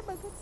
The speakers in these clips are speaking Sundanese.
Bagus.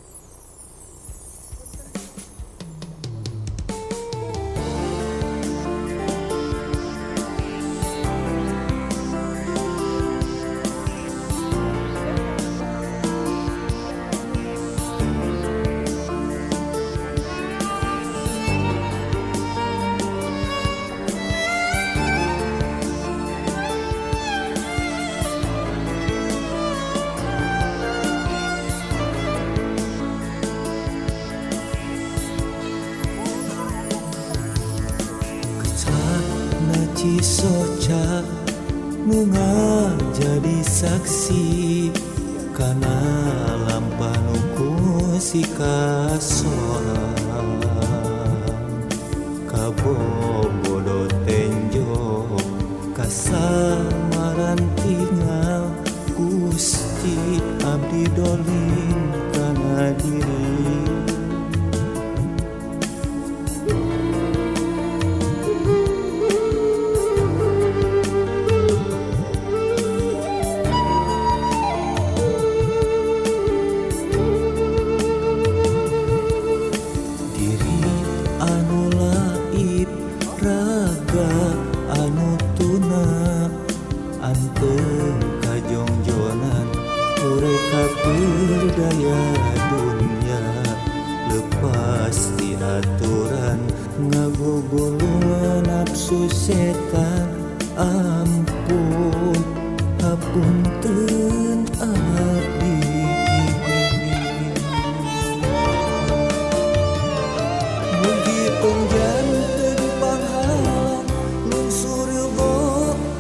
Cisoca nu ngajadi saksi kana lampah nu ku si kasolang kabobodo tenjo kasamaran tinggal Gusti abdi dolim kana diri. Raga anu tuna anteng kajongjonan mereka berdaya dunia lepas di aturan ngagugulungan nafsu setan ampun hapunten abdi. Mugi tong janten panghalang lungsur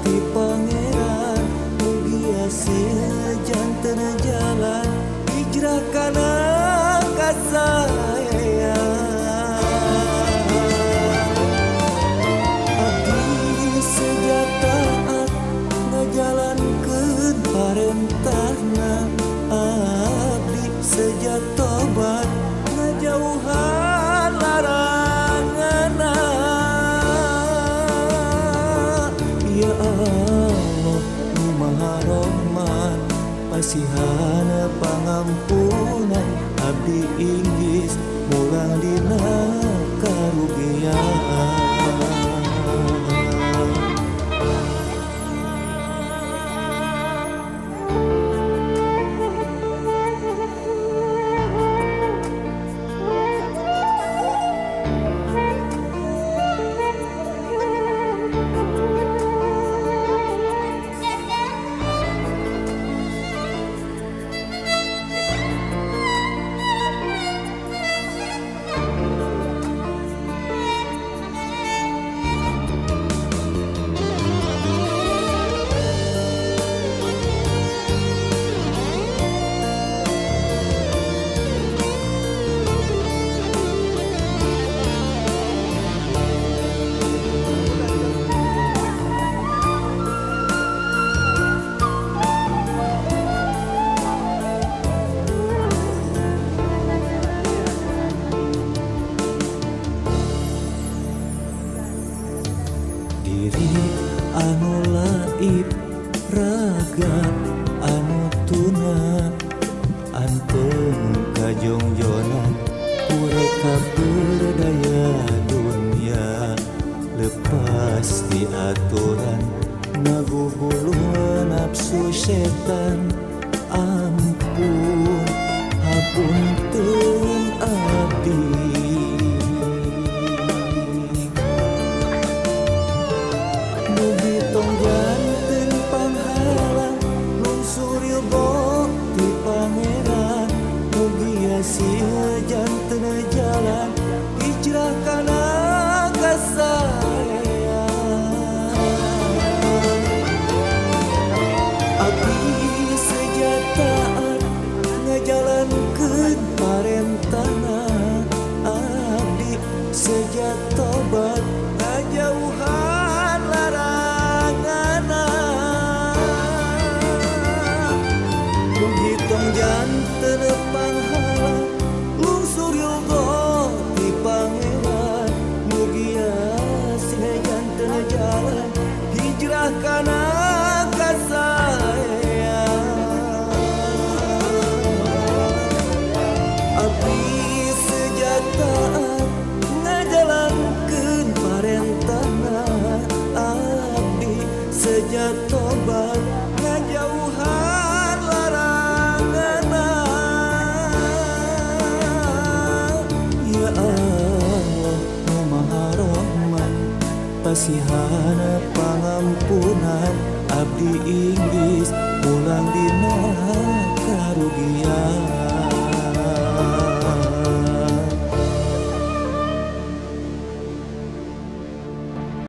ti pangeran mugi hasil janten jalan hijrah kana kasaean. Abdi sejataat ngajalankeun parentahna abdi sejat tobat ngajauhan laranganna. Ya Allah nu Maha Rahman pasihan pangampunan abdi inggis mulang dina karugian. Diri anu laib raga anu tuna anteng kajongjonan mereka berdaya dunia lepas di aturan ngaguguluhan nafsu setan ampun hapunten abdi. Mugi tong janten panghalang lungsur ridho ti pangeran mugi hasil janten jalan hijrah kana kasaean. Abdi sejataat ngajalankeun parentahna abdi sejat tobat ngajauhan laranganna. Mugi tong janten panghalang lungsur yoga ti pangeran mugi hasil janten jalan hijrah kana kasaean. Pasihan pangampunan, abdi inggris.